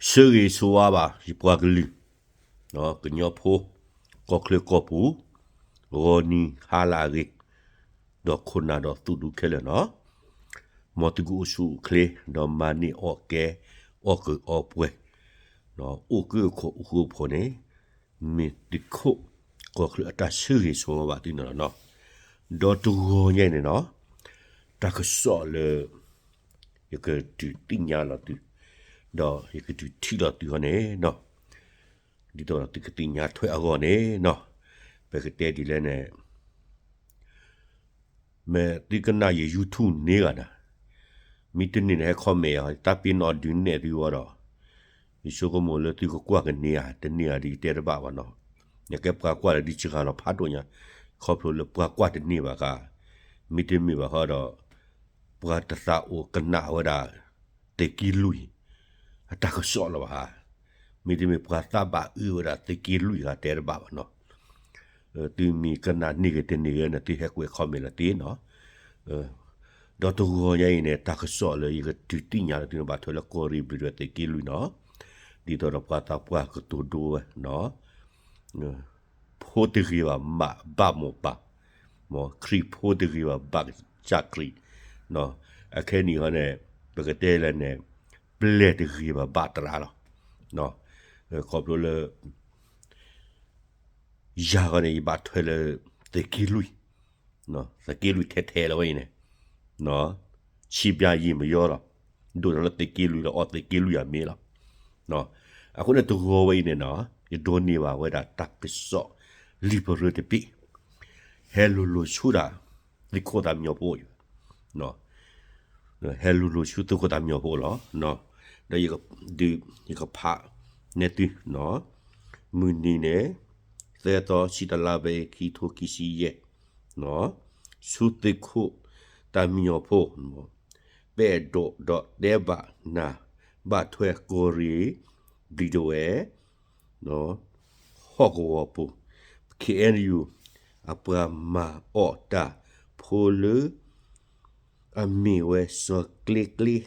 ဆၢဂ့ၤဆိဝါဘၣ် ယပှၤကလုာ်, ကညီဖိ, ကီၢ်ချၢကီၢ်ပူၤ, ဂီၤနံၤဟါလၢအဂ့ၤ, ဒီးခိၣ်နၢ်ဒီးသူၣ်ဒူခဲလၢာ်နီၤ, မ်သုကအိၣ်ဆူၣ်အိၣ်ချ့, ဒီးမၤန့ၢ်အီၣ်ကဲ, အီၣ်ကၢအီၣ်ပှဲၤ, အိၣ်ကၢခိၣ်အိၣ်ဃူအိၣ်ဖိးန့ၣ်, မ့ၢ်သုးခိၣ်ကီၢ်ချၢအတၢ်ဆၢဂ့ၤဆိဝါဘၣ်သုန့ၣ်လီၤနီၤ. ဒီးတဂီၤညါအံၤန့ၣ်နီၤ, တၢ်ကစီၣ်လၢ ယကဒုးသ့ၣ်ညါလီၤသု, ဒီးယကဒုးထံၣ်လီၤသုဟီန့ၣ်နီၤ, ဒ်သိးဒီးသုကသ့ၣ်ညါထွဲအဂီၢ်န့ၣ်နီၤ, ပကတဲဒ်လဲၣ်န့ၣ်, မ့ၢ်သုကနၣ်ယ YouTube န့ၢ်ဂၤဒၣ်, မ့ၢ်တန့ၢ်န့ၣ် ဟဲ comment အီၤ, တၢ်ပ့ၤနီၣ်ဒုးနဲၣ်သုအီၤဒီး, ယဆိကမိၣ်လၢသုကကွၢ်ကန့ၢ်ဧါ တန့ၢ်ဧါဒီးယတဲတဘၣ်ဘၣ်နီၤ, ယကဲပှၤကွၢ်လၢဒ်စှၤလီၤဖးဒိၣ်ညါ, ခီဖျိလၢပှၤကွၢ်တန့ၢ်ဘၣ်ဃါ, မ့တမ့ၢ်ဘၣ်ဃီဒီး ပှၤတသးအိၣ်ကနၣ်ဝဲဒၣ် သုးက့လွံၢ် အတၢ်ကစီၣ်လၢၤဘၣ်ဧါ, မ့တမ့ၢ်ပှၤသးဘၣ်အၢဝဲဒၣ်သုးက့လွံၢ်ဧါ တဲတဘၣ်ဘၣ်နီၤ, သုမ့ၢ်ကနၣ်န့ၢ်ဂ့ၤတန့ၢ်ဂ့ၤန့ၣ် သုဟဲကွဲး comment လၢသ့နီၤ, ဒီးတဂီၤညါအံၤန့ၣ် တၢ်ကစီၣ်လၢယကဒုးသ့ၣ်ညါလၢသုန့ၣ် ဘၣ်ထွဲလၢကီၢ်ရ့ၣ်ဘျံးဒွဲၣ်သုးက့လွံၢ်နီၤ, ဒ်သိးဒီးပှၤသးပှၢ်ကတိၤဒိဝဲနီၤ ဖိတဂ့ၤဘၣ် ဘၣ်မိၢ်ပၢ်, မ်ခရံာ်ဖိတဂ့ၤဘၣ် ဘၣ်ကစၢ်ခရံာ်, အခဲနံၣ်ဟီန့ၣ် ပကတဲလဲၣ်န့ၣ် ပျဲၢ်တဂ့ၤဘၣ် ဘၣ်သရၣ်လီၤ, ခီဖျိလၢ ယၤဂီၢ်န့ၣ် ယဘၣ်ထွဲလၢ သုးက့လွံၢ်, သုးက့လွံၢ်ထဲထဲလီၤဝဲအံၤန့ၣ်, ဆံးဘျါယံာ်မယီလီၤ, ဒိၣ်ဒီးလၢသုးက့လွံၢ်လီၤ အီၣ်သုးက့လွံၢ်အမ့ၢ်လီၤ, အဃိန့ၣ်တဂီၤဝဲအံၤန့ၣ်နီၤ ယဒိးန့ၢ်ဘၣ်ဝဲဒၣ်တၢ်ကစီၣ် လံာ်ပရၢတဘ့ၣ်, ဟဲလိၤလိၤဆူဒၣ် သုးခိၣ်သးမံညီၤဖိအံၤ ဟဲလိၤလိၤဆူသုးခိၣ်သးမံညီၤဖိလီၤ, ဒီးယကဖးနဲၣ်သု, မုၢ်နံၤန့ၣ် သၢသီ ဆံတလါဘဲ ခံထိခံဆံယဲၢ်, ဆူသုးခိၣ်သးမံညီၤဖိ ပအဲၣ်ဒိးဒီးတဲဘၣ်နၤ ဘၣ်ထွဲကီၢ်ရ့ၣ် ဘျံးဒဝဲၢ် ဟီၣ်ကဝီၤပူၤ ခ့ၣ်အဲၣ်ယူၣ် အပှၤမၤအီၣ်တၢ်ဖိလၢ အမ့ၢ်ဝဲစီၤကျ့ကျ့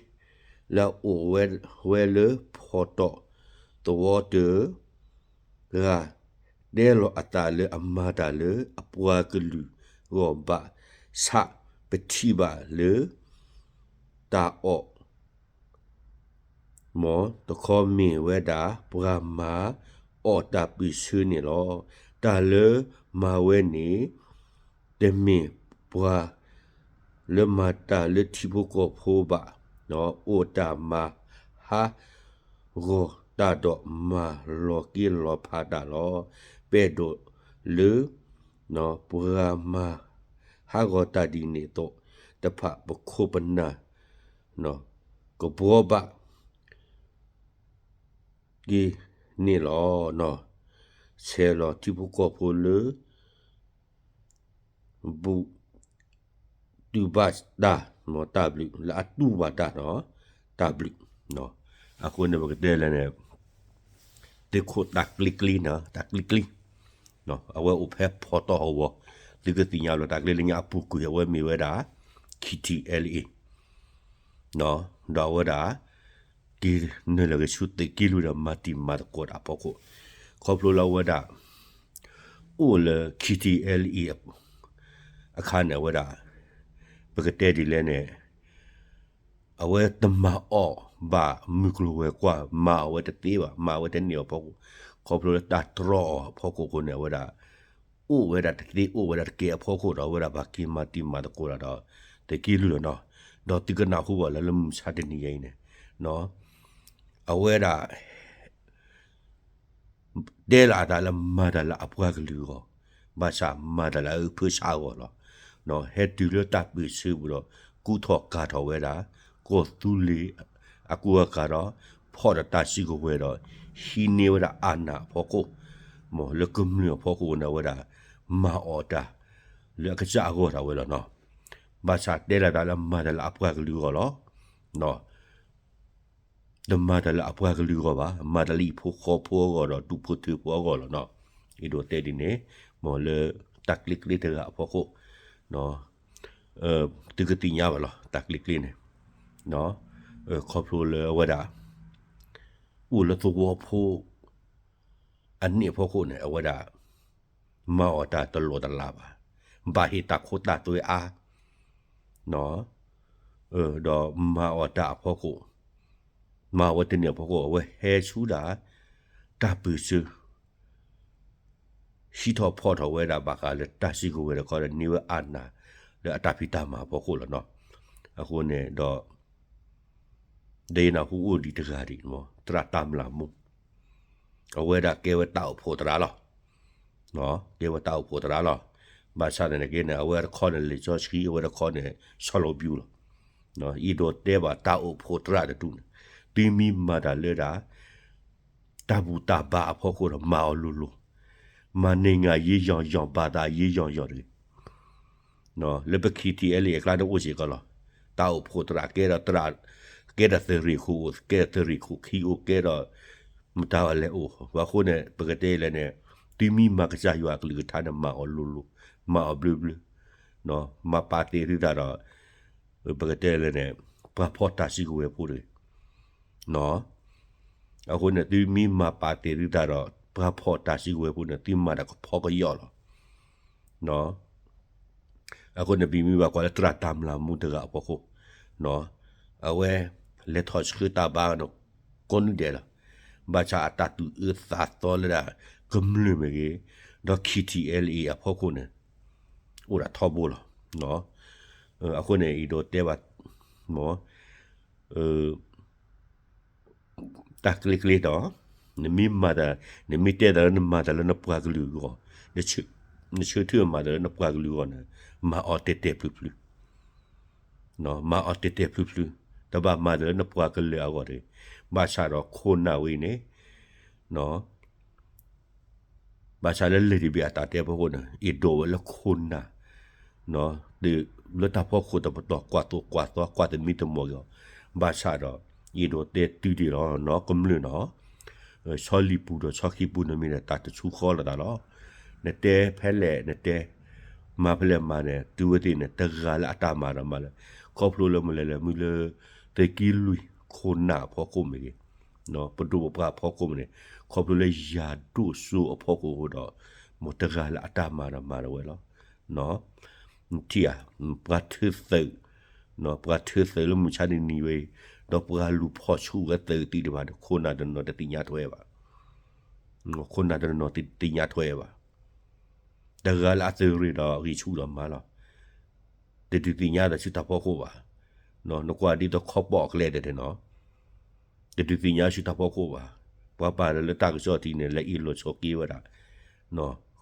လၢအအိၣ်ဝဲလၢဖီတီၣ်သဝီတဂၤ တဲလီၤအသးလၢအမၤတၢ်လၢအပှၤကလုာ်ဂီၢ်ဘၣ်ဆၣ်ပထံၣ်ဘၣ်လၢ တၢ်အီၣ် မ်တခီမ့ၢ်ဝဲဒၣ် ပှၤမၤအီၣ်တၢ်ပၢၢ်ဆၢန့ၣ်လီၤ. တၢ်လၢမၤဝဲန့ၣ် တမ့ၢ်ပှၤလၢမၤတၢ်လၢထံဖိကီၢ်ဖိဘၣ်, အိၣ်တၢ်မၤဟးဂီၤတၢ်ဒီးမၤလီၤက့ၤလီၤဖးတၢ်လီၤ. ပအဲၣ်ဒိးလၢ ပှၤမၤဟးဂီၤတၢ်ဒ်န့ၣ်အသိး တဖၣ်ပခိၣ်ပနၢ် ကဘှီဘၣ် က့ၤန့ၣ်လီၤ. ဆဲးလီၤထံဖိကီၢ်ဖိလၢ ဘူး တူၢ်ဘၣ်တၢ် တၢ်ဘျုး လၢအတူၢ်ဘၣ်တၢ် တၢ်ဘျုး. အဃိန့ၣ် ပကတဲလဲၣ်န့ၣ် သုးခိၣ်တၢ်ကျ့ကျ့န့ၣ် တၢ်ကျ့ကျ့ အဝဲအိၣ်ဖဲဖီတီၣ်ဟီၣ်ကဝီၤ သုကသ့ၣ်ညါလီၤ တၢ်ကျ့လၢညါအပူၤကွံာ် အဝဲမ့ၢ်ဝဲဒၣ် ခ့ၣ်ထံၣ်အဲလ်အ့ၣ် ဒီးအဝဲဒၣ် က့ၤနုာ်လီၤက့ၤဆူသုးက့လွံၢ်ဒီး မၤတံၤမၤသကိးတၢ်အဖီခိၣ် ခီဖျိလၢအဝဲဒၣ် အိၣ်လၢ ခ့ၣ်ထံၣ်အဲလ်အ့ၣ် အခါန့ၣ် အဝဲဒၣ် ပကတဲဒ်လဲၣ်န့ၣ် အဝဲတမၤအီၣ်ဘၣ်မုၢ်ကျိၤဝဲၤကွာ် မၤအီၣ်ဝဲတသ့ဘၣ် မၤဝဲတန့ၢ်အဖီခိၣ် ခီဖျိလၢတၢ်တြီအီၤအဖီခိၣ်အဃိန့ၣ် အဝဲဒၣ် အိၣ်ဝဲဒၣ်တသ့ အိၣ်ဝဲဒၣ်တကဲအဖီခိၣ်ဒီး အဝဲဒၣ်ဘၣ်က့ၤမၤတံၤမၤသကိးတၢ်ဒီး သုးက့လွံၢ်လီၤနီၤ. ဒီးသုကနၢ်ဟူဘၣ်လၢ လၢမုၢ်ဆါတနံၤညါအံၤန့ၣ် အဝဲဒၣ် တဲလီၤအသးလၢမၤတၢ်လၢအပှၤကလုာ်အဂီၢ်, ဘၣ်ဆၣ်မၤတၢ်လၢအဖၢဆါအဂီၢ်လီၤ. ဟဲတုၤလၢတၢ်ပၢၢ်ဆၢပူၤဒီး ကူထီၣ်ကၤထီၣ်ဝဲဒၣ် ကီၢ်သူလ့ၤအကူအကၤဒီး ဖီၣ်ဒီးတၢ်စုကဝဲၤဒီး ဟံးန့ၢ်ဝဲဒၣ်အနၢ်အဖီခိၣ်, မ်လၢကမျၢၢ်အဖီခိၣ်န့ၣ် အဝဲဒၣ် မၤအီၣ်တၢ် လၢအကစၢ်အဂီၢ်ဒၣ်ဝဲလီၤနီၤ. ဘၣ်ဆၣ်တဲလီၤအသးလၢမၤတၢ်လၢအပှၤကလုာ်အဂီၢ်လီၤ. တမၤတၢ်လၢအပှၤကလုာ်အဂီၢ်ဘၣ်, မၤတၢ်လၢဟံၣ်ဖိဃီဖိအဂီၢ်ဒီး တူၢ်ဖိထၢဖိအဂီၢ်လီၤနီၤ. အဲၣ်ဒိးတဲဒ်န့ၣ် မ်လၢတၢ်ကျ့ကျ့တဂၤအဖီခိၣ် သုကသ့ၣ်ညါဘၣ်လီၤ တၢ်ကျ့ကျ့န့ၣ် ခီဖျိလၢအဝဲဒၣ် အိၣ်လၢသဝီဖိ အန့ၣ်အဖီခိၣ်န့ၣ် အဝဲဒၣ် မၤအီၣ်တၢ်တလီၢ်တလးဘၣ်, ဘၣ်ဟ့ၣ်တၢ်ခိတၢ်သွဲအါ, ဒီးမၤအီၣ်တၢ်အဖီခိၣ်, မၤအီၣ်ဝဲတန့ၢ်အဖီခိၣ် အဝဲဟဲဆူဒၣ် တၢ်ပၢၢ်ဆၢ ဟံးထီၣ်ဖီၣ်ထီၣ်ဝဲဒၣ်ဘၣ်ဃးလၢတၢ်စုကဝဲၤတခီဒီးန့ၢ်ဝဲအနၢ် လၢအတၢ်ဖံးတၢ်မၤအဖီခိၣ်လီၤနီၤ. အဃိန့ၣ်ဒီး ဒ်နၢ်ဟူအိၣ်ဒံးတဂၤဒံး သရၣ်တၢ်မျၢ်မူ အဝဲဒၣ်ကဲဝဲတၢ်အိၣ်ဖှိၣ်သရၣ်လီၤ. ကဲဝဲတၢ်အိၣ်ဖှိၣ်သရၣ်လီၤ. ဘၣ်ဆၣ်သနာ်က့န့ၣ် အဝဲတခီန့ၣ် လံာ်စီဆှံ အဝဲတခီန့ၣ် ဆီလိဘျူလီၤ. အံၤဒီးတဲဘၣ်တၢ်အိၣ်ဖှိၣ်သရၣ်တဒူၣ်န့ၣ် သုမ့ၢ်မၤတၢ်လၢဒၣ် တၢ်ဘူၣ်တၢ်ဘါအဖီခိၣ်ဒီးမၤအီၤလိၤလိၤ, မၤန့ၢ်ငါရေးရောင်ရောင် ဘာသာရေးရောင်ရောင်တဂ့ၤ. လၢပ KTLA အကျါန့ၣ်အိၣ်စ့ၢ်ကီးလီၤ. တၢ်အိၣ်ဖှိၣ်သရၣ်ကဲဒီးသရၣ်, ကဲဒီးသုးရ့ၣ်ခိၣ်အိၣ်, ကဲဒီးသုးရ့ၣ်ခိၣ်ခံအိၣ်, ကဲဒီး မတၤအလဲၣ်အိၣ်. အဃိန့ၣ် ပကတဲလဲၣ်န့ၣ် သုမ့ၢ်မၤကစၢ်ယွၤအကလုၢ်ကထါန့ၣ် မၤအီၤလိၤလိၤ, မၤအီၤဘျၢဘျၢ, မၤပာ်သ့ၣ်သုသးဒီး ပကတဲလဲၣ်န့ၣ် ပှၤဖီၣ်တၢ်စုကဝဲၤဖိတဂ့ၤ. အဃိန့ၣ် သုမ့ၢ်မၤပာ်သ့ၣ်သုသးဒီး ပှၤဖီၣ်တၢ်စုကဝဲၤဖိန့ၣ် သုမၤတၢ်ကဖီကယီၣ်လီၤ. အဃိန့ၣ် ပမ့ၢ်ဘၣ်ကွၢ်လၢသရၣ်တၢ်မျၢ်မူတဂၤအဖီခိၣ်, အဝဲ လဲၤထီၣ်ဆှၢတၢ်ဘါန့ၣ် ကိးနွံဒဲးလီၤ. ဘၣ်ဆၣ်အတၢ်သူၣ်အၢသးသီလၢဒၣ်ကမျၢၢ်မ့ၢ်ဂ့ၤ, ဒီး KTLA အဖီခိၣ်န့ၣ် အိၣ်ဒၣ်ထီဘိလီၤ. အဃိန့ၣ် အံၤဒီးတဲဘၣ် တၢ်ကျ့ကျ့ဒီး နမ့ၢ်မၤတၢ်, နမ့ၢ်တဲတၢ်လၢနမၤတၢ်လၢနပှၤကလုာ်အဂီၢ်, နဆၢထၢၣ်မၤတၢ်လၢနပှၤကလုာ်အဂီၢ်န့ၣ် မၤအီၤတဲာ်တဲာ်ဖျုးဖျုး, မၤအီၤတဲာ်တဲာ်ဖျုးဖျုး, တဘၣ်မၤတၢ်လၢနပှၤကလုာ်အဂီၢ်တဂ့ၤ. ဘၣ်ဆၣ်ဒီးခိၣ်နၢ်ဝဲအံၤန့ၣ် ဘၣ်ဆၣ်လၢလဲၤတဘ့ၣ်အတၢ်တဲဖီခိၣ်န့ၣ် အ့ၣ်ဒိးဝဲလၢခိၣ်နၢ်, လၢတၢ်ဖီခိၣ်တပတီၢ် ကွၢ်သိးကွၢ်သီ ကွၢ်သမံသမိးက့ၤအီၤ, ဘၣ်ဆၣ်ဒီး အ့ၣ်ဒိးတဲတုၤဒံးလီၤနီၤ ကမျၢၢ်နီၤ, ဆီလံာ်ပူၤဒီးဆီခံပူၤန့ၣ်မ့ၢ်ဒၣ်တၢ်တဆူဃီလိာ်သးလီၤ. နတဲဖဲလဲၣ်နတဲ, မၤဖဲလဲၣ်မၤန့ၣ် တုၤဝဲသ့ၣ်န့ၣ် တဂၤလၢအတၢ်မၤဒီးမၤလၢ, ခီဖျိလၢမနုၤလဲၣ် မ့ၢ်လၢ သုးက့လွံၢ်ခိၣ်နၢ်အဖီခိၣ်မ့ၢ်ဂ့ၤ, ပဒိၣ်ပပှၢ်အဖီခိၣ်မ့ၢ်န့ၣ်, ခီဖျိလၢယၤဒိၣ်စိအဖီခိၣ်အဃိဒီး, မ်တဂၤလၢအတၢ်မၤဒီးမၤဒၣ်ဝဲလီၤ. နထံၣ်ဧါ, ပှၤထၢသုး, ပှၤထၢသုးလၢမုၢ်ဆါတနံၤဝဲအံၤ, ဒီးပှၤလူၤဖီၣ်ဆူၣ်ဝဲသုးသ့ၣ်တဖၣ်န့ၣ် ခိၣ်နၢ်တနီၤတသ့ၣ်ညါထွဲဘၣ်. ခိၣ်နၢ်တနီၤတသ့ၣ်ညါထွဲဘၣ်. တဂၤလၢအသုးရ့ၣ်ဒီးဂံၢ်ဆူၣ်ဒီးမၤလီၤ. တဒုးသ့ၣ်ညါဒီးဆူတၢ်ဖီခိၣ်ဘၣ်. နကွၢ်ဒ်သိးခီပီၣ်အကျဲဒဲးန့ၣ်နီၤ, တဒုးသ့ၣ်ညါဆူတၢ်ဖီခိၣ်ဘၣ်. ပှၤပာ်ဒီးလၢတၢ်ကစီၣ်ထံးန့ၣ် လဲၤအ့ၣ်လိာ်ဆိးက့ဝဲဒၣ်,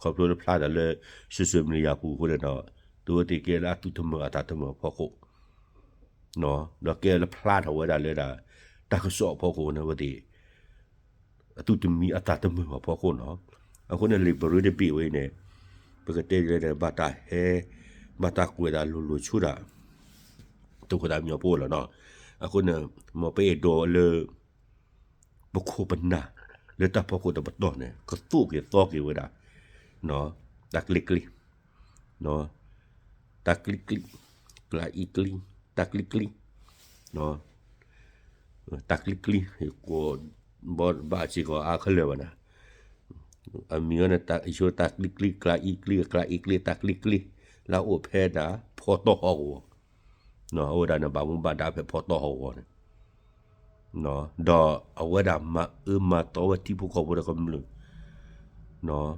ခီဖျိလၢဖျါတၢ်လၢ social media ပူၤအဃိန့ၣ်ဒီး, သုဝဲသ့ၣ်ကဲလၢအသုးတမုာ်အသးတမုာ်အဖီခိၣ် ဒီးကဲလၢဖျါထီၣ်ဝဲဒၣ်လၢဒၣ် တၢ်ကစီၣ်အဖီခိၣ်န့ၣ်ဝဲသ့ၣ် အသုးတမံၤအသးတမုာ်အဖီခိၣ်နီၤ. အဃိန့ၣ် လံာ်ပရၢတဘ့ၣ်ဝဲအံၤန့ၣ် ပကတဲဒ်လဲၣ်န့ၣ် ဘၣ်တၢ်ဟဲ, ဘၣ်တၢ်ကွဲးတၢ်လိၤလိၤဆူဒၣ် တဝဲဒၣ်မံၤဖိလီၤနီၤ. အဃိန့ၣ် မ်ပအဲၣ်ဒိးလၢ ပခိၣ်ပနၢ်လၢတၢ်ဖီခိၣ်တပတီၢ်န့ၣ် ကသိၣ်က့ၤသီက့ၤဝဲဒၣ် တၢ်ကျ့ကျ့, တၢ်ကျံကျံ, ကျါအံကျံ, တၢ်ကျံကျံ, တၢ်ကျံကျံ, ကိးဘၣ်စ့ၢ်ကီးအါခဲလၢာ်ဘၣ်နၤ, အမံၤန့ၣ် ယဆိတၢ်ကျံကျံ, ကျါအံကျံ, ကျါအံကျံ, တၢ်ကျံကျံ, လၢအအိၣ်ဖဲဒၣ်ဖီတီၢ်ဟီၣ်ကဝီၤ, အဝဲဒၣ်န့ၣ် ဘၣ်မူဘၣ်ဒါဖဲဖီတီၢ်ဟီၣ်ကဝီၤန့ၣ် ဒီးအဝဲဒၣ်မၤအၢမၤသီဝဲထံဖိကီၢ်ဖိဒီးကမျၢၢ်,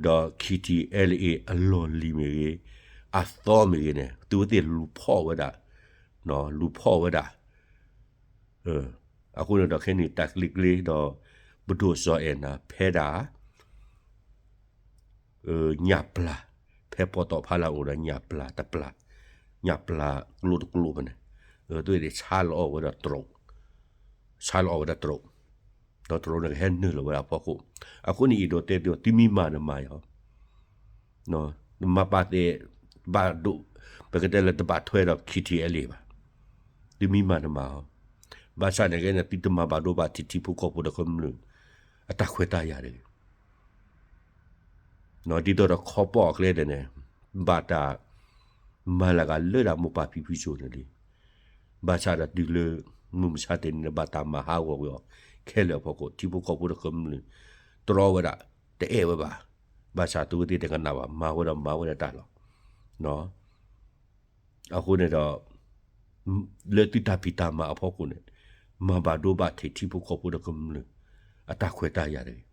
ဒီး KTLA အလီၢ်လံၤမ့ၢ်ဂ့ၤ, အသီမ့ၢ်ဂ့ၤန့ၣ် သုဝဲသ့ၣ်လူၤဖီၣ်ဝဲဒၣ်, လူၤဖီၣ်ဝဲဒၣ်, အဃိန့ၣ်ဒီးခဲနံၣ်တၢ်ကျံကျံဒီး ပဒိၣ်စီၤအဲၣ်နၤဖဲဒၣ် ညၣ်ပျၢ်, ဖဲဖီတီၢ်ဖီလာ်အိၣ်ဒီးညၣ်ပျၢ်တပျၢ်, ညၣ်ပျၢ်ကျိတကျိဖဲန့ၣ်, သုဝဲသ့ၣ်ဆါလီၤအီၣ်ဝဲဒၣ်တြိး, ဆါလီၤအီၣ်ဝဲဒၣ်တြိး, ဒီးတြိးန့ၣ်ကဟဲနုာ်လီၤဝဲဒၣ်ဖီခိၣ်, အဃိန့ၣ်အံၤဒီးတဲသု သုမ့ၢ်မၤဒီးမၤယီၤ, မၤပာ်သ့ၣ်, ဘၣ်ဒိ, ပကတဲလၢတဘၣ်ထွဲဒီး KTLA ဘၣ်, သုမ့ၢ်မၤဒီးမၤအီၤ, ဘၣ်ဆၣ်န့ၣ်ကဲန့ၣ် သုတမၤဘၣ်ဒိဘၣ်ထံးထံဖိကီၢ်ဖိဒီးကမျၢၢ် အတၢ်ခွဲးတၢ်ယာ်တဂ့ၤ ဒ်သိးဒီးခီပီၣ်အကျဲဒဲးန့ၣ် ဘၣ်တၢ်မၤလၢ်ဂၤလၢဒၣ်မိၢ်ပၢ်ဖံဖုစိၤန့ၣ်လံ. ဘၣ်ဆၣ်ဒီးတုၤလၢ မုၢ်မဆါတနံၤန့ၣ် ဘၣ်တၢ်မၤဟးဂီၤကွံာ်အီၤ ခဲလၢာ်အဖီခိၣ် ထံဖိကီၢ်ဖိဒီးကမျၢၢ် တြီဝဲဒၣ် တအဲၣ်ဝဲဘၣ်. ဘၣ်ဆၣ်သုဝဲသ့ၣ်တကနၣ်ဘၣ် မၤဝဲဒီးမၤဝဲဒၣ်တၢ်လီၤ. အဃိန့ၣ်ဒီး လၢသုတၢ်ဖံးတၢ်မၤအဖီခိၣ်န့ၣ် မၤဘၣ်ဒိဘၣ်ထံးထံဖိကီၢ်ဖိဒီးကမျၢၢ် အတၢ်ခွဲးတၢ်ယာ်တဂ့ၤ.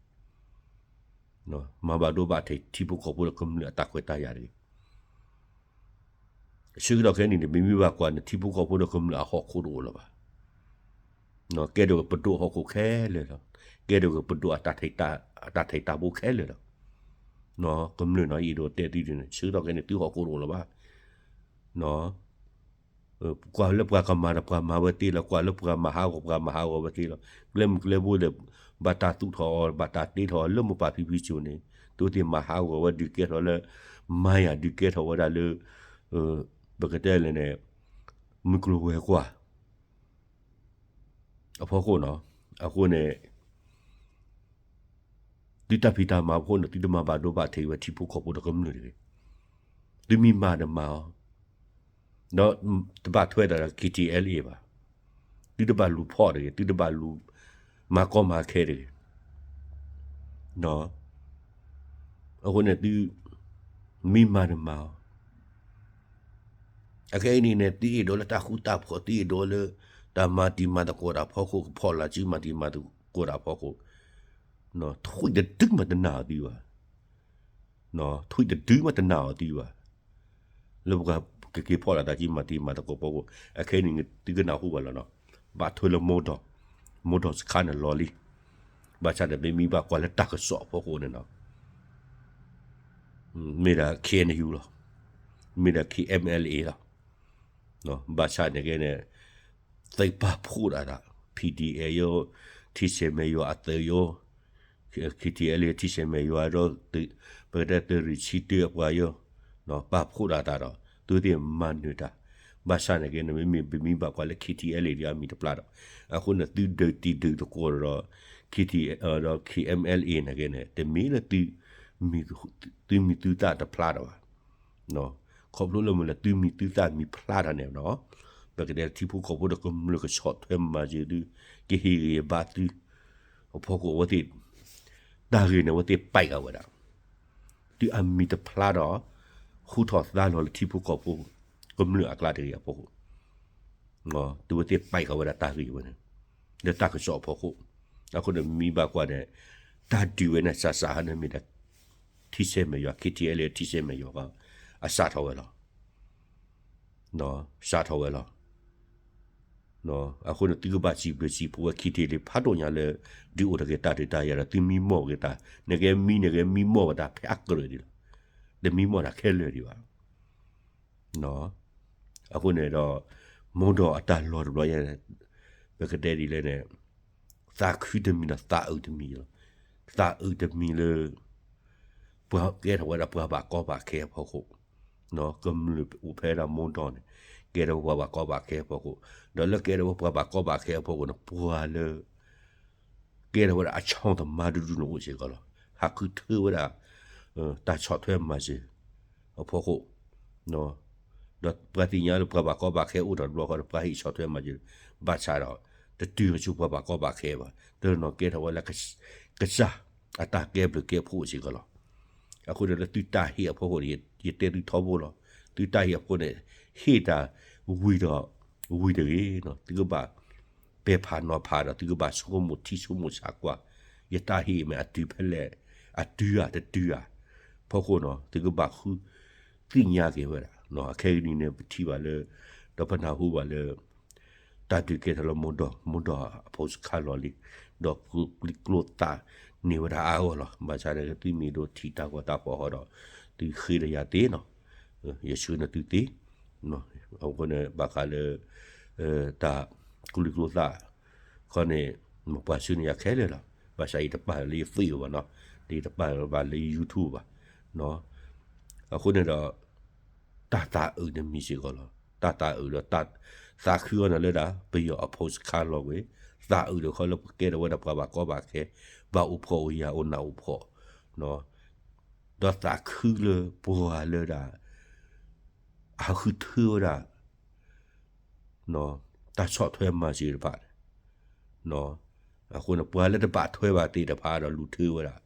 မၤဘၣ်ဒိဘၣ်ထံးထံဖိကီၢ်ဖိဒီးကမျၢၢ်အတၢ်ခွဲးတၢ်ယာ်တဂ့ၤ. ဆၢကတီၢ်ခဲအံၤန့ၣ် ပမ့ၢ်ဘၣ်ကွၢ်န့ၣ် ထံဖိကီၢ်ဖိဒီးကမျၢၢ်အဟီၣ်ခိၣ်တအိၣ်လၢၤဘၣ်. ကဲဒိၣ်ပဒိၣ်ဟီၣ်ခိၣ်ခဲလၢာ်လီၤ. ကဲဒိၣ်ပဒိၣ်အတၢ်ထံၣ်တၢ်ဘိခဲလၢာ်လီၤ. ကမျၢၢ်နီၤ ယအဲၣ်ဒိးတဲသုန့ၣ် ဆၢကတီၢ်ခဲအံၤန့ၣ် သုဟီၣ်ခိၣ်တအိၣ်လၢၤဘၣ်. ကွၢ်လၢပှၤကမၤဒီးပှၤမၤဝဲသ့လီၤ. ကွၢ်လၢပှၤမၤဟးဂီၤ ပှၤမၤဟးဂီၤဝဲသ့လီၤ. ကျဲမုၢ်ကျဲဘိဒီး ဘၣ်တၢ်သူၣ်ထီၣ်အီၤ ဘၣ်တၢ်တ့ထီၣ်အီၤလၢမိၢ်ပၢ်ဖံဖုစိၤန့ၣ် သုဝဲသ့ၣ်မၤဟးဂီၤဝဲဒုးကဲထီၣ်လၢ မၤယၤဒုးကဲထီၣ်ဝဲဒၣ်လၢ ပကတဲလဲၣ်န့ၣ် မုၢ်ကျိၤဝဲၤကွာ် အဖီခိၣ်နီၤ. အဃိန့ၣ် သုတၢ်ဖံးတၢ်မၤအဖီခိၣ်န့ၣ် သုတမၤဘၣ်ဒိဘၣ်ထံးဝဲထံဖိကီၢ်ဖိဒီးကမျၢၢ်တဂ့ၤ. သုမ့ၢ်မၤဒီးမၤအီၤ ဒီးတဘၣ်ထွဲဒီး K T L A ဘၣ်. သုတဘၣ်လူၤဖီၣ်တဂ့ၤ, သုတဘၣ်လူၤမၤကီမၤခဲတဂ့ၤ. အဃိန့ၣ် သုမ့ၢ်မၤဒီးမၤအီၤ. အခဲအံၤန့ၣ် သုအဲၣ်ဒိးလၢတၢ်ဃူတၢ်ဖိး, သုအဲၣ်ဒိးလၢ တၢ်မၤတံၤမၤသကိးတၢ်ဖီခိၣ်, ကဖီၣ်လၢ်စုမၤတံၤမၤသကိးတၢ်ဖီခိၣ်, ထွံၣ်တဒုမးတနာ်အီၤသုဘၣ်. ထွံၣ်တဒုမးတနာ်အီၤသုဘၣ်. လၢပှၤကက့ၤဖီၣ်လၢ်တၢ်စုမၤတံၤမၤသကိးဖီခိၣ်, အခဲအံၤန့ၣ် သုကနၢ်ဟူဘၣ်လီၤနီၤ. ဘၣ်ထွဲလၢမိၢ်ဒီး, မိၢ်ဒီးစခါန့ၣ်လီၤလံ. ဘၣ်ဆၣ်န့ၣ် မ့မ့ၢ်ဘၣ်ကွၢ်လၢတၢ်ကစီၣ်အဖီခိၣ်န့ၣ်နီၤ, မ့ၢ်ဒၣ် K N U လီၤ, မ့ၢ်ဒၣ် K M L A လီၤ. ဘၣ်ဆၣ်န့ၣ်ကဲန့ၣ် သုးပာ်ဖှိၣ်ဒၣ်တၢ် P D F ယိၤ, ထံဆဲးမဲာ်ယွၤအသုးယိၤ, K T L A ထံဆဲးမဲာ်ယွၤဒီး ပကတဲသုးရ့ၣ်ဆံတၢအပှၤယိၤ, ပာ်ဖှိၣ်ဒၣ်တၢ်ဒီး သုသ့ၣ်မၤနၢၤတၢ်. ဘၣ်ဆၣ်န့ၣ်ကဲန့ၣ် မ့မ့ၢ်ပမ့ၢ်ဘၣ်ကွၢ်လၢ K T L A ဒ်အမံၤတဖျါဒီး အဃိန့ၣ် သုဒုးတံၤဒုးသကိးဒီး K T ဒီး K M L A န့ၣ်ကဲန့ၣ် တမ့ၢ်လၢ သုမံၤသုသၣ်တဖျါဒီးဘၣ်. ခီဖျိလၢမ့ၢ်လၢသုမံၤသုသၣ်မံၤဖျါထီၣ်န့ၣ်နီၤ, ပကတဲထံဖိကီၢ်ဖိဒီးကမျၢၢ်ကဆီၣ်ထွဲမၤစၢၤသု, ကဟ့ၣ်ဂံၢ်ဘါသု, အဖီခိၣ်အဝဲသ့ၣ်, တၢ်ဂ့ၢ်န့ၣ် အဝဲသ့ၣ်ပဲာ်ဃာ်ဝဲဒၣ်, သုအမံၤတဖျါဒီး ဟူထီၣ်သါလီၤလၢထံဖိကီၢ်ဖိ ကမျၢၢ်အကျါတဂ့ၤအဖီခိၣ် သုဝဲသ့ၣ်ပဲာ်ဃာ်ဝဲဒၣ်တၢ်ဂ့ၢ်ဝဲန့ၣ် လၢတၢ်ကစီၣ်အဖီခိၣ်. အဃိန့ၣ် မ့ၢ်ဘၣ်ကွၢ်န့ၣ် တၢ်ဒုးဝဲန့ၣ် စးစးဟါန့ၣ်မ့ၢ်ဒၣ် ထံဆဲးမဲာ်ယွၤ K T L A ထံဆဲးမဲာ်ယွၤ အစးထီၣ်ဝဲလီၤ. စးထီၣ်ဝဲလီၤ. အဃိန့ၣ် သုကဘၣ်စံးဘျုးစံးဖှိၣ်ဝဲ K T L A ဖးဒိၣ်ညါလၢ ဒုးအိၣ်ထီၣ်က့ၤတၢ်ဒုးတၢ်ယၤဒီး သုမံမီၢ်က့ၤတၢ်, နကဲမံန့ၣ်ကဲမံမီၢ်က့ၤတၢ်ဖဲအကြၢးဒံးလီၤ. တမံမီၢ်တၢ်ခဲလၢာ်ဒံးဘၣ်. အဃိန့ၣ်ဒီး မိၢ်ဒီးအတၢ်လီၢ်တဘျီညါ ပကတဲဒ်လဲၣ်န့ၣ် သးခုတမံၤဒီးသးအုးတမံၤလီၤ. သးအုးတမံၤလၢ ပှၤကဲထီၣ်ဝဲဒၣ်ပှၤဘၣ်ကီဘၣ်ခဲအဖီခိၣ်, ကမျၢၢ်အိၣ်ဖဲဒၣ်မိၢ်ဒီးန့ၣ် ကဲထီၣ်ဝဲပှၤဘၣ်ကီဘၣ်ခဲအဖီခိၣ်, ဒီးလၢကဲထီၣ်ဝဲပှၤဘၣ်ကီဘၣ်ခဲအဖီခိၣ်န့ၣ် ပှၤလၢ ကဲထီၣ်ဝဲဒၣ်အဆီၣ်သမါတဒူၣ်န့ၣ်အိၣ်စ့ၢ်ကီးလီၤ. ဟးဃုထၢဝဲဒၣ် တၢ်ဆီၣ်ထွဲမၤစၢၤ အဖီခိၣ်, ဒီးပှၤသ့ၣ်ညါလၢပှၤဘၣ်ကီဘၣ်ခဲအိၣ်ထီၣ်တဘျီဃီဒီး ပှၤဟ့ၣ်ဆီၣ်ထွဲမၤစၢၤ, ဘၣ်ဆၣ်ဒီး တတုၤဆူပှၤဘၣ်ကီဘၣ်ခဲဘၣ်. တနီၤကဲထီၣ်ဝဲလၢ ကစၢ်အတၢ်ကဲဘျုးကဲဖှိၣ်စ့ၢ်ကီးလီၤ. အဃိန့ၣ်လၢသုတၢ်ဟ့ၣ်အဖီခိၣ်န့ၣ် ယတဲသုထီဘိလီၤ. သုတၢ်ဟ့ၣ်အဖီခိၣ်န့ၣ် ဟ့ၣ်တၢ်ဝံၤဒီး ဝံၤတဂ့ၤ, သုကဘၣ်ပဲာ်ဖးနီၤဖးဒီး သုကဘၣ်ဆိကမိၣ်ထံဆိကမိၣ်ဆးကွၢ်, ယတၢ်ဟ့ၣ်မ့ၢ်အတုၤဖဲလဲၣ်, အတုၤဧါတတုၤဧါ, ဖီခိၣ်နီၤ သုကဘၣ်ဃုသ့ၣ်ညါက့ၤဝဲဒၣ်. အခဲအံၤန့ၣ် ပထံၣ်ဘၣ်လၢ ဒီးပနၢ်ဟူဘၣ်လၢ တၢ်ဒုးကဲထီၣ်လၢမိၢ်ဒီး, မိၢ်ဒီးအဖိစခါလီၤလံ, ဒီးကျိကျိသၣ်န့ၢ်ဝဲဒၣ်အါဂီၢ်လီၤ. ဘၣ်ဆၣ်န့ၣ် သုမ့ၢ်ဒိးထံၣ်တၢ်ဂီၤတၢ်ဖီၣ်ဃီဒီး သုဃ့ဒီးယၤသ့နီၤ, ယဆှၢန့ၢ်သုသ့. အဃိန့ၣ် ဘၣ်ဃးလၢ တၢ်ကျိကျိသၣ်ခီန့ၣ် ပှၤဆှၢန့ၢ်ယၤခဲလၢာ်လီၤ. ဘၣ်ဆၣ်ယတပာ်လၢယ Facebook ဘၣ်နီၤ, ယတပာ်ဘၣ်လၢ YouTube ဘၣ်. အဃိန့ၣ်ဒီး တၢ်သးအုးတမံၤစ့ၢ်ကီးလီၤ. တၢ်သးအုးဒီး သးခုအီၤန့ၣ်လၢဒၣ် ပယီၤအဖိစခါလီၤဝဲ, သးအုးဒီးခီလၢပကဲထီၣ်ဝဲဒၣ်ပှၤဘၣ်ကီဘၣ်ခဲ, ဘၣ်အိၣ်ဖှီၣ်အိၣ်ယာ်အိၣ်နးအိၣ်ဖှီၣ်, ဒီးသးခုလၢပှၤလၢဒၣ် အဟးဃုထၢဝဲဒၣ် တၢ်ဆီၣ်ထွဲမၤစၢၤတဖၣ်န့ၣ်, အဃိန့ၣ် ပှၤလၢတဘၣ်ထွဲဘၣ်သ့ၣ်တဖၣ်ဒီးလူၤထၢဝဲဒၣ်,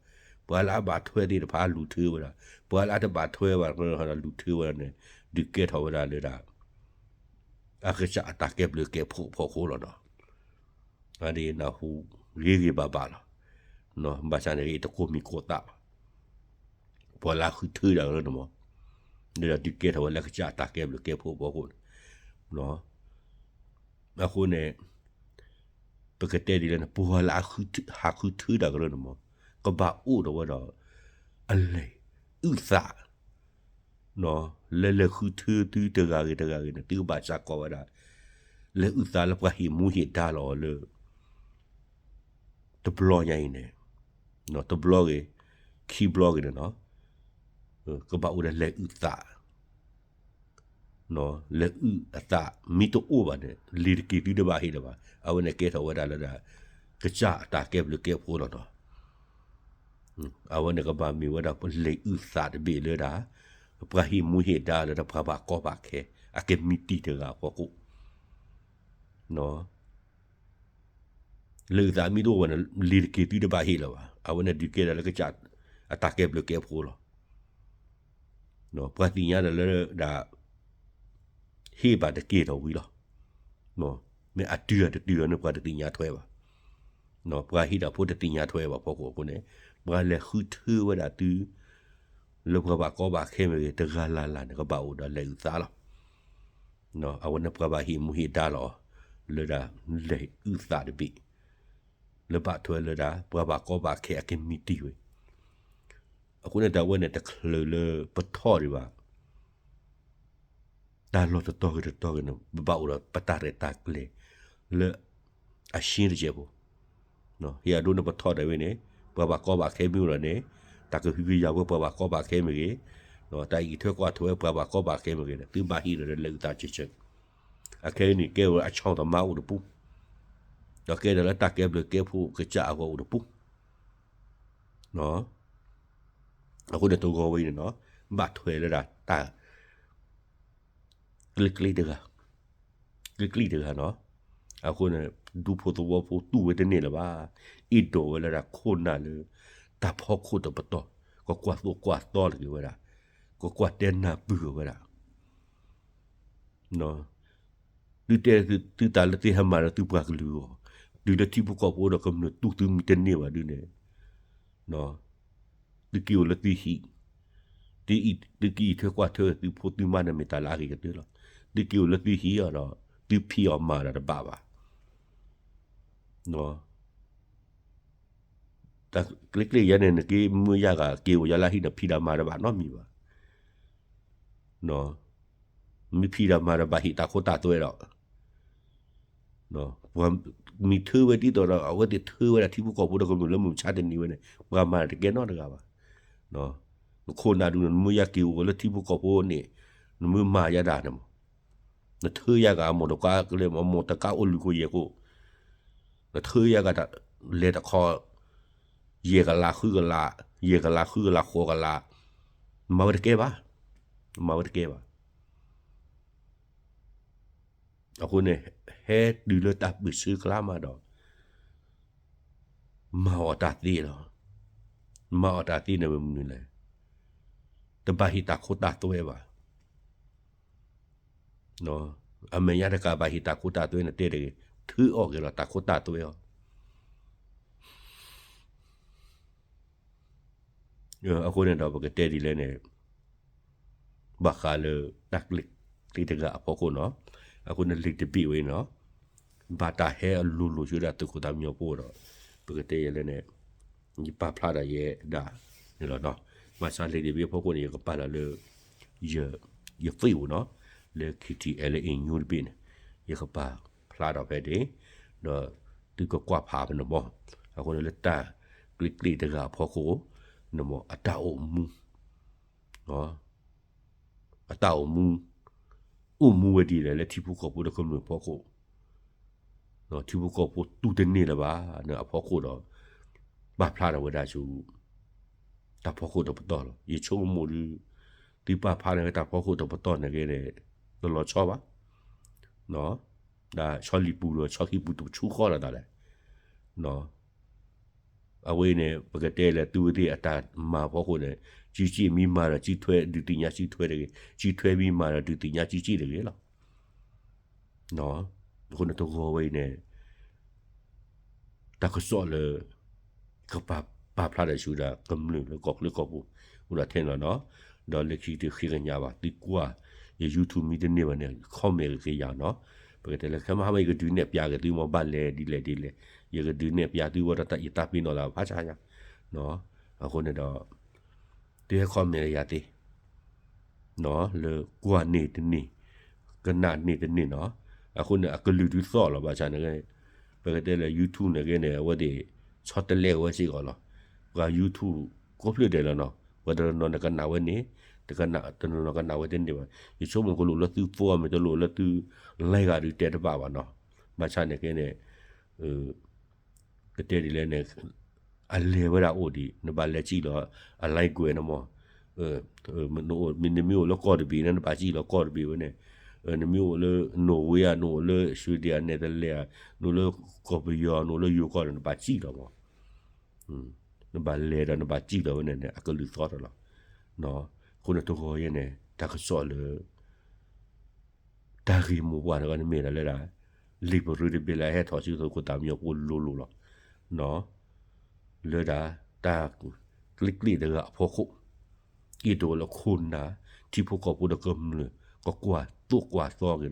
ပှၤလၢအဘၣ်ထွဲသ့ၣ်တဖၣ်လူၤထၢဝဲဒၣ်, ပှၤလၢအတဘၣ်ထွဲဘၣ်ဒီးလူၤထၢဝဲဒၣ်န့ၣ် ဒုးကဲထီၣ်ဝဲဒၣ်လၢဒၣ် အကစၢ်အတၢ်ကဲဘျုးကဲဖှိၣ်အဖီခိၣ်လီၤနီၤ. အဒ်နၢ်ဟူဂ့ၤဂ့ၤဘၣ်ဘၣ်လီၤ. ဘၣ်ဆၣ်န့ၣ်ဂ့ၤ တကိးမံၤကိးသးဘၣ်. ပှၤလၢအဃုထၢဒၣ်ကရၢန့ၣ်မး, ဒီးဒုးကဲထီၣ်ဝဲလၢကစၢ်အတၢ်ကဲဘျုးကဲဖှိၣ်အဖီခိၣ်န့ၣ်, အဃိန့ၣ် ပကတဲဒ်လဲၣ်န့ၣ် ပှၤလၢအဟးဃုထၢဒၣ်ကရၢန့ၣ်မး ကဘၣ်အိၣ်ဒီးဝဲဒီး အလဲၤအုၣ်သး လၢလဲၤဃုထၢသုတဂၤဂ့ၤတဂၤဂ့ၤန့ၣ် သုကဘၣ်စ့ၢ်ကီးဝဲဒၣ် လဲၤအုၣ်သးလၢပှၤဟ့ၣ်မူဟ့ၣ်ဒါလီၤအီၤလၢ တဘျီညါအံၤန့ၣ်, တဘျီဂ့ၤ, ခံဘျီဂ့ၤန့ၣ်နီၤ, ကဘၣ်အိၣ်ဒီးလဲၤအုၣ်သး လဲၤအုၣ်အသး မ့ၢ်တအိၣ်ဘၣ်န့ၣ် လ့ၤတက့ၤသုတဘၣ်ဟ့ၣ်လၢၤဘၣ်. အဝဲန့ၣ်ကဲထီၣ်ဝဲဒၣ်လၢဒၣ် ကစၢ်အတၢ်ကဲဘျုးကဲဖှိၣ်လီၤနီၤ. အဝဲန့ၣ်ကဘၣ်မ့ၢ်ဝဲဒၣ်ပလဲၤအုၣ်သးတဘ့ၣ်လၢဒၣ် ပှၤဟ့ၣ်မူဟ့ၣ်ဒါလၢဒၣ်ပှၤဘၣ်ကီဘၣ်ခဲ အကမံးတံာ်တဂၤအဖီခိၣ် လဲၤအုၣ်သးမ့ၢ်တအိၣ်ဘၣ်န့ၣ် လ့ၤတက့ၤသုတဘၣ်ဟ့ၣ်လၢၤဘၣ်. အဝဲန့ၣ်ဒုးကဲဒၣ်လၢကစၢ်အတၢ်ကဲဘျုးကဲဖှိၣ်လီၤ. ပှၤသ့ၣ်ညါဒၣ်လၢဒၣ် ဟ့ၣ်ဘၣ်တက့ၢ်ထီၣ်ဝံၤလီၤ. မ့ၢ်အတုၤအတတုၤအီၤန့ၣ် ပှၤတသ့ၣ်ညါထွဲဘၣ်. ပှၤဟ့ၣ်ဒၣ်ဖိတသ့ၣ်ညါထွဲဘၣ်ဖီခိၣ်အဃိန့ၣ် ပှၤလဲၤဃုထၢဝဲဒၣ်သု လၢပှၤဘၣ်ကီဘၣ်ခဲမ့ၢ်ဂ့ၤ တဂၤလၢ်လၢ်န့ၣ် ကဘၣ်အိၣ်ဒီးလဲၤအုၣ်သးလီၤ. အဝဲန့ၣ်ပှၤဘၣ်ဟ့ၣ်မူဟ့ၣ်ဒါလီၤ လၢဒၣ်လဲၤအုၣ်သးတဘ့ၣ် လၢဘၣ်ထွဲလၢဒၣ် ပှၤဘၣ်ကီဘၣ်ခဲအကမံးတံာ်ဝဲ. အဃိန့ၣ်တၢ်ဝဲန့ၣ်တချုးလၢပထီၣ်ဒံးဘၣ် တၢ်လီၢ်တတီၤဂ့ၤတတီၤဂ့ၤန့ၣ် ပဘၣ်အိၣ်ဒီးပတၢ်ရဲၣ်တၢ်ကျဲၤ လၢအရှဲတစဲးဖိ. ဟ့ၣ်အဒိန့ၣ်ပထီၣ်ဒၣ်ဝဲန့ၣ် ပှၤဘၣ်ကီဘၣ်ခဲမ့ၢ်အိၣ်ဒီးန့ၣ် တၢ်ကဟုကယာ်ဝဲပှၤဘၣ်ကီဘၣ်ခဲမ့ၢ်ဂ့ၤ, တၢ်အံးထွဲကွၢ်ထွဲပှၤဘၣ်ကီဘၣ်ခဲမ့ၢ်ဂ့ၤန့ၣ် သုဘၣ်ဟ့ၣ်ဒီးလဲၤအုၣ်သးဆၢဆၢ. အခဲအံၤန့ၣ် ကဲဝဲအဆီၣ်သမါအိၣ်တပူၤ, ဒီးကဲဒၣ်လၢတၢ်ကဲဘျုးကဲဖှိၣ်ကစၢ်အဂီၢ်အိၣ်တပူၤ အဃိန့ၣ်တဂီၤဝဲအံၤန့ၣ်နီၤ ဘၣ်ထွဲလၢဒၣ်တၢ် ကျ့ကျ့တဂၤ, ကျ့ကျ့တဂၤနီၤ. အဃိန့ၣ် ဒူဖိသဝီဖိတူၢ်ဝဲတန့ၢ်လၢၤဘၣ်. အ့ၣ်ဒိးဝဲလၢဒၣ်ခိၣ်နၢ်လၢ တၢ်ဖီခိၣ်တပတီၢ် ကကွၢ်သိၣ်ကွၢ်သီတဂ့ၤဝဲဒၣ်, ကကွၢ်တဲနၢ်ပၢၢ်ဝဲဒၣ် သုတဲသုသးလၢသုဟဲမၤဒီးသုပှၤကလုာ်အဂီၢ်, တုၤလၢထံဖိကီၢ်ဖိဒီးကမျၢၢ်တူၢ်သုမံၤတန့ၢ်ဘၣ်ဒုန့ၣ်, သုက့ၤအိၣ်လၢသုဟံၣ်, သုကအံးထွဲကွၢ်ထွဲသုဖိသုမါန့ၣ်မ့ၢ်တၢ်လၢအဂ့ၤကတၢၢ်လီၤ. သုက့ၤအိၣ်လၢသုဟံၣ်အီၤဒီး သုဖံးအီၤမၤဒီးတဘၣ်ဘၣ်. တၢ်ကျ့ကျ့ယဲန့ၣ် နက့ၤမုၢ်ယါဂၤက့ၤအိၣ်ယါလၢဟံၣ်န့ၣ် ဖံးတၢ်မၤတဘၣ်နီတမံၤဘၣ်. မ့ၢ်ဖံးတၢ်မၤဒီးဘၣ်ဟ့ၣ်တၢ်ခိတၢ်သွဲဒီး, ပှၤမ့ၢ်ထၢဝဲဒ်သိးဒီး အဝဲသ့ၣ်ထၢဝဲဒၣ်ထံဖိကီၢ်ဖိဒီးကမျၢၢ်လၢမုၢ်မဆါတနံၤဝဲန့ၣ် ပှၤမၤတကဲနီတဂၤဘၣ်. နခိၣ်နၢ်ဒုးန့ၣ် နမ့ၢ်ယါက့ၤအိၣ်လၢထံဖိကီၢ်ဖိန့ၣ် နမ့ၢ်မၤယါဒၣ်န့ၣ်မး နထၢယါဂၤအမိၢ်တကါကလဲၣ် မိၢ်တကါအိၣ်လုၢ်ခိၣ်ယဲၢ်ခိၣ်, နထၢယါဂၤ လဲၤတခီ ယဲၢ်ကလးဃုကလး, ယဲၢ်ကလးဃုကလးဃိးကလး, မၤဝဲတကဲဘၣ်, မၤဝဲတကဲဘၣ်. အဃိန့ၣ် ဟဲတုၤလၢတၢ်ပၢၢ်ဆၢကျါမးဒီး မၤအီၣ်တၢ်သ့လီၤ. မၤအီၣ်တၢ်သ့န့ၣ်မ့ၢ်မနုၤလဲၣ်, တဘၣ်ဟ့ၣ်တၢ်ခိတၢ်သွဲဘၣ်. အမဲာ်ညါတကးဘၣ်ဟ့ၣ်တၢ်ခိတၢ်သွဲန့ၣ်တဲတဂ့ၤ, ထုးအီၣ်က့ၤလီၤတၢ်ခိတၢ်သွဲအီၤ. အဃိန့ၣ်ဒီးပကတဲဒ်လဲၣ်န့ၣ် ဘၣ်ဃးလၢတၢ်ကျ့ကျ့တဂၤအဖီခိၣ်နီၤ, အဃိန့ၣ်လံာ်တဘ့ၣ်ဝဲနီၤ, ဘၣ်တၢ်ဟဲအလိၤလိၤဆူဒၣ်သုးခိၣ်သးမံညီဖိဒီး ပကတဲယဲၢ်လဲၣ်န့ၣ် ယပာ်ဖျါဒီးယဲဒၣ်န့ၣ်လီၤနီၤ. ဘၣ်ဆၣ်လံာ်တဘ့ၣ်အဖီခိၣ်န့ၣ် ယကပာ်လီၤလၢ ယ ယ Facebook နီၤ, လၢ KTLA News တဘ့ၣ်န့ၣ် ယကပာ်ဖျါထီၣ်ဖဲန့ၣ်, ဒီးသုကကွၢ်ဖးဖဲန့ၣ်မး. အဃိန့ၣ်လၢတၢ်ကျ့ကျ့တဂၤအဖီခိၣ် န့ၣ်မး အတၢ်အိၣ်မူ အတၢ်အိၣ်မူ အိၣ်မူဝဲဒ်လဲၣ်လၢထံဖိကီၢ်ဖိဒီးကမျၢၢ်အဖီခိၣ်, ထံဖိကီၢ်ဖိတူၢ်တန့ၢ်လၢၤဘၣ်န့ၣ်အဖီခိၣ်ဒီး ပာ်ဖျါထီၣ်ဝဲဒၣ်ဆူ တၢ်ဖီခိၣ်တပတီၢ်လီၤ. ယဆိကမိၣ်ဒုး သုပာ်ဖျါန့ၢ်ဝဲတၢ်ဖီခိၣ်တပတီၢ်န့ၣ်ဂ့ၤန့ၣ် တလီၤဆီဘၣ်. ဆီလံၤပူၤဒီးဆီခံပူၤတဆူဃီလီၤသးလဲၣ်. အဝဲအံၤန့ၣ် ပကတဲလၢသုဝဲသ့ၣ်အတၢ်မၤဖီခိၣ်န့ၣ် ကံကံၣ်မ့ၢ်မၤဒီး ကံထွဲဒုးသ့ၣ်ညါကံထွဲတဂ့ၤ, ကံထွဲမ့ၢ်မၤဒီး ဒုးသ့ၣ်ညါကံကံၣ်တဂ့ၤလီၤ. အဃိန့ၣ်တဂီၤဝဲအံၤန့ၣ် တၢ်ကစီၣ်လၢ ကပာ်ပာ်ဖျါဒီးဆူဒၣ်ကမျၢၢ်လၢကီၢ်ချၢကီၢ်ပူၤ အိၣ်ဒၣ်ထဲန့ၣ်လီၤနီၤ. ဒီးလၢခံကတၢၢ်ဃ့ကညးဘၣ် သုကွၢ်ယ YouTube မ့ၢ်တန့ၢ်ဘၣ်န့ၣ် comment က့ၤယၤနီၤ. ပကတဲလၢခဲမဟါမၢ် ယကဒုးနဲၣ်ပျးက့ၤသုမ့ၢ်ဘၣ်လဲၣ်ဒ်လဲၣ်ဒ်လဲၣ် ယကဒုးနဲၣ်ပျးသုဝဲဒီးယတၢ်ပ့ၤနီၣ်လၢဖးဆါညါ. အဃိန့ၣ်ဒီး သုဟဲ comment ယၤသ့ လၢကွၢ်န့ၢ်တန့ၢ် ကနၣ်န့ၢ်တန့ၢ်နီၤ. အဃိန့ၣ် အကလုၢ်ဒုးသီၣ်လီၤ ဘၣ်ဆၣ်န့ၣ် ပကတဲလၢ YouTube န့ၣ်ဂ့ၤန့ၣ် အဝဲသ့ၣ် ဆီတလဲဝဲစ့ၢ်ကီးလီၤ. ပှၤ YouTube ကိးဖျၢၣ်ဒဲးလီၤနီၤ ပှၤတနီၤနီၤန့ၣ်ကနၣ်ဝဲန့ၢ် တနီၤနီၤကနၣ်ဝဲတန့ၢ်ဘၣ်. ယဆိကမိၣ်ကလိၣ်လၢသု follow မ့ၢ်တလိၣ်လၢသု like ဂၤဒုးတဲတဘၣ်ဘၣ်နီၤ. ဘၣ်ဆၣ်န့ၣ်ဂ့ၤန့ၣ် ကတဲဒ်လဲၣ်န့ၣ် အလဲၤဝဲဒၣ်အိၣ်ဒံး နဘၣ်လဲၤစံၣ်လီၤ အ like ကွဲးန့ၣ်မး နအိၣ် နမ့ၢ်အိၣ်လၢကီၢ်တဘ့ၣ်န့ၣ် နဘၣ်စံၣ်လီၤကီၢ်တဘ့ၣ်ဝဲန့ၣ် နမ့ၢ်အိၣ်လၢ Norway ဧါ နအိၣ်လၢ Sweden ဧါ Netherlands ဧါ နအိၣ်လၢကီၢ်ပယီၤ နအိၣ်လၢယိၤကီၢ်န့ၣ် နဘၣ်စံၣ်လီၤမး နဘၣ်လဲၤဒီးနဘၣ်စံၣ်လီၤဝဲန့ၣ်န့ၣ် အကလုၢ်သီၣ်ထီၣ်လီၤ. အဃိန့ၣ်တဂီၤယဲန့ၣ် တၢ်ကစီၣ်လၢ တၢ်ဂ့ၢ်မိၢ်ပှၢ်တဂၤန့ၣ်မ့ၢ်ဒၣ်လၢဒၣ် လံာ်ပရၢတဘ့ၣ်လၢအဟဲထီၣ်ဆူသုးခိၣ်သးမံညီၤဖိလိၤလိၤလီၤ. လၢဒၣ် တၢ်ကျ့ကျ့တဂၤအဖီခိၣ် က့ၢ်တအိၣ်လၢခိၣ်နၢ် ထံဖိကီၢ်ဖိဒီးကမျၢၢ် ကကွၢ်သိၣ်ကွၢ်သီက့ၤဒီး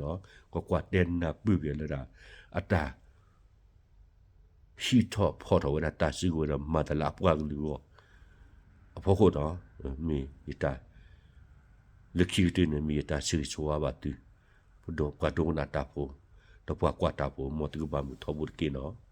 ကကွၢ်တဲနၢ်ပၢၢ်က့ၤလၢဒၣ် အတၢ် ဟံးထီၣ်ဖီၣ်ထီၣ်ဝဲဒၣ်တၢ်စုကဝဲၤဒီးမၤသးလၢအပှၤကလုာ်အဂီၢ် အဖီခိၣ်ဒီး မ့ၢ်ယတၢ် လၢခံကတၢၢ်န့ၣ် မ့ၢ်ယတၢ်ဆၢဂ့ၤဆၢဝါဘၣ်သု ပှၤဒိကနၣ်တၢ်ဖိ ဒီးပှၤကွၢ်တၢ်ဖိ မ်သုကဘၣ်မုာ်ထီဘိတက့ၢ်နီၤ.